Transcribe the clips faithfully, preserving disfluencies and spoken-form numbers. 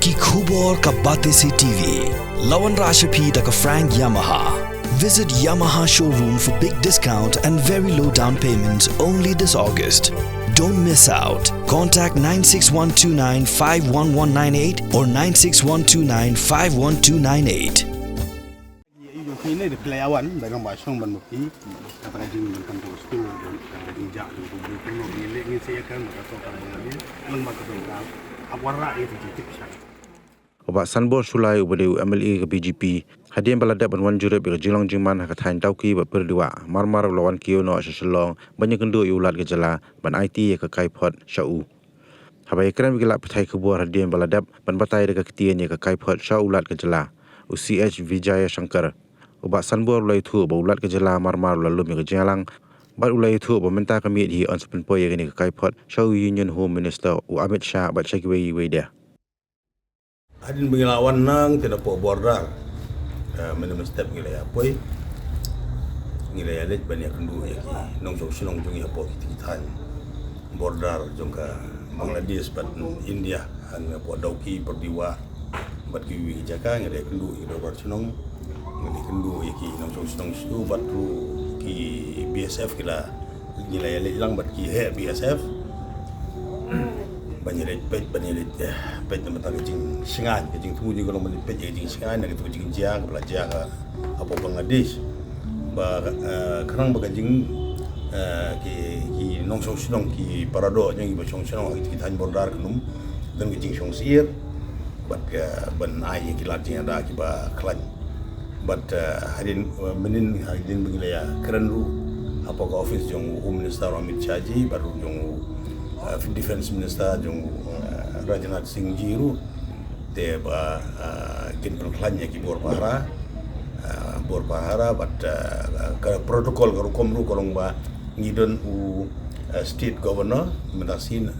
Ki khubor ka Batesi T V. La wanrah sha phi da ka Frank Yamaha. Visit Yamaha showroom for big discount and very low down payments only this August. Don't miss out. Contact nine six one two nine five one one nine eight or nine six one two nine five one two nine eight. Ïa, ïa, ïa, kine de player one, ba nang ba shong ban mukti. Kata ka jing ban kan tu school, ban kan jing jak, ban tu school, ban leh ngin sa ïa kan, ba ka sorkar ba ngi, nang ba ka sorkar. Ap wanrah ïa ka jingtip sha. U Bah Sanbor Shullai uba dei u M L A ka B J P, hadien ba la dep ban wan jurip ïa ka jinglong jingman ha ka thaiñ Dawki bad Pyrdiwah, marmar u la wan kiew noh sha Shillong ban ïakynduh ïa u Lat ka jylla ban aiti ïa ka kaiphod sha u. Haba ïakren bad ki lad pathai khubor hadien ba la dep ban batai da ka ktien ïa ka kaiphod sha u Lat ka jylla, u C H Vijayashankar, u Bah Sanbor u la ïathuh ba u Lat ka jylla marmar u la lum ïa ka jingïalang bad u la ïathuh ba mynta ka miet hi un sa pynpoi ïa kane ka kaiphod sha u Union Home Minister u Amit Shah bad sha kiwei kiwei de. Hadien ba ngi la wan nangta napoh border, mynne mynstep ngi la ïa poi, ngi la ïa leit ban ïakynduh ïa ki nongshong shnong jong ngi hapoh kiti ki thaiñ border jong ka Bangladesh bad India, hangne hapoh Dawki, Pyrdiwah bad kiwei ki jaka. Ngi la ïakynduh ïa ki dorbar shnong, ngi la ïakynduh ïa ki nongshong shnong shuh bad ruh ki B S F ki la, ngi la ïa leit lang bad ki heh B S F. Ban ïa leit peit, ban ïa leit, eh, peit namar ka jingsngewsih, ka jingthmu jong ngi ka long ban ïa peit ka jingsngewsih na kata ka jingjia kaba la jia ka hapoh Bangladesh. Ba, eh, khnang ba ka jing, eh, ki, ki nongshong shnong, ki paradoh jong ngi ba shong shnong ha ki thaiñ border kan ym don ka jingsngewsih bad ka ban ai ïa ki lad jingïada kiba khlaiñ. Bad, eh, hadien, eh, mynhynnin hadien ba ngi la ïakren ruh hapoh ka office jong u Home Minister Amit Shah ji bad ruh jong u, eh, Defense Minister jong u, eh, Rajnath Singh ji ruh. Te ba, eh, kin pynkhlaiñ ïa ki bor pahara, eh, bor pahara bad, eh, ka protocol ka rukom ruh ka long ba ngi don u, eh, State Governor mynta sien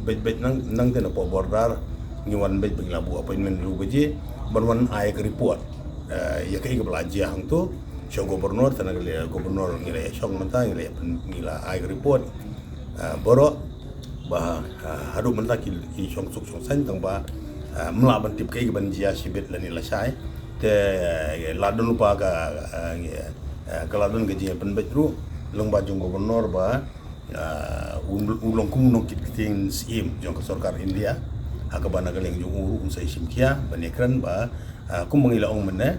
beit beit nang, nangta napoh border ngi wan beit ba ngi la buh appointment ruh ba ji ban wan ai ka report. Eh, ïa kaei kaba la jia hangto sha u Governor, te na ka liang Governor ngi la ïa shong mynta, ngi la ïa pyn-, ngi la ai ka report. Eh, baroh ba, eh, haduh mynta ki, ki shong suk shong saiñ tang ba, eh, ym lah ban tip kaei kaban jia shibit lane lashai. Te, eh, la don lypa ka, eh, eh, ka la don ka jingpynbeit ruh lyngba jong u Governor ba, ah, u, u long kum u nongkit ktien syiem jong ka sorkar India, ha kaba na ka liang jong u ruh un sa ïashim khia ban ïakren ba, ah, kum ba ngi la ong mynne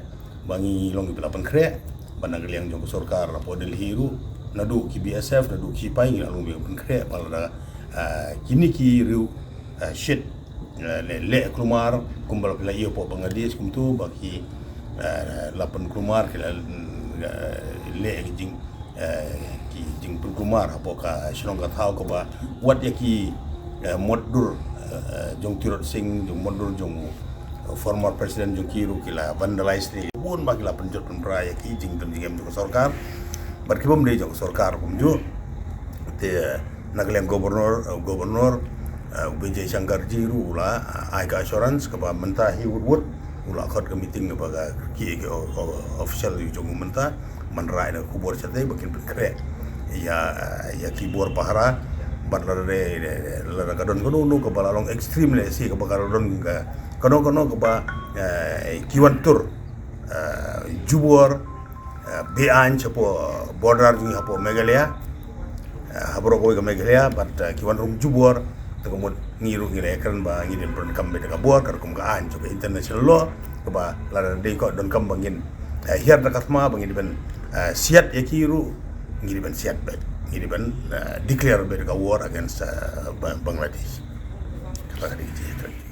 ba ngi long kiba la pynkhreh, ba na ka liang jong ka sorkar hapoh Delhi ruh, naduh ki B S F, naduh ki sipai, ngi la long kiba pynkhreh ba lada, ah, kine ki riew, ah, shit, eh, leh, leh kulmar kumba la ïoh hapoh Bangladesh kumto, ba ki, eh, la pynkulmar, ki la, eh, leh ki jing, eh, ki jingpynkulmar hapoh ka shnong ka thaw kaba wat ïa ki, eh, mot dur, eh, jong Tirot Sing, jong mot dur jong, eh, former president jong ki ruh ki la vandalize ne bun ba ki la pynjot pynpra ïa ki jingdon jingem jong ka sorkar bad ki bym dei jong ka sorkar kumjuh. Te na ka liang Governor, eh, Governor, eh, Vijayashankar ji ruh u la, eh, ai ka assurance kaba mynta hi wut wut u la khot ka meeting kaba ka ki, ki o-, o-, official jong u mynta ban rai na khubor shatei ba kin pynkhreh ïa, ïa ki bor pahara. Bad lada, lada ka don kano kano kaba la long extreme lehse kaba ka la don ka kano kano kaba, eh, ki wan tur, eh, jubor, eh, be-aiñ shapoh border jong ngi hapoh Meghalaya, eh, ha baroh kawei ka Meghalaya, bad, eh, ki wan rung jubor, te ka mut ngi ruh ngi la ïakren ba ngi dei ban pyndonkam beit da ka bor, ka rukom ka aiñ jong ka international law, kaba lada dei ka donkam ba ngin, eh, hiar da ka thma ba ngi dei ban, eh, siat ïa ki ruh, ngi dei ban siat beit, ngi dei ban, eh, declare beit da ka war against, eh, Ba-, Bangladesh. Kata ka dei ka jingïakren.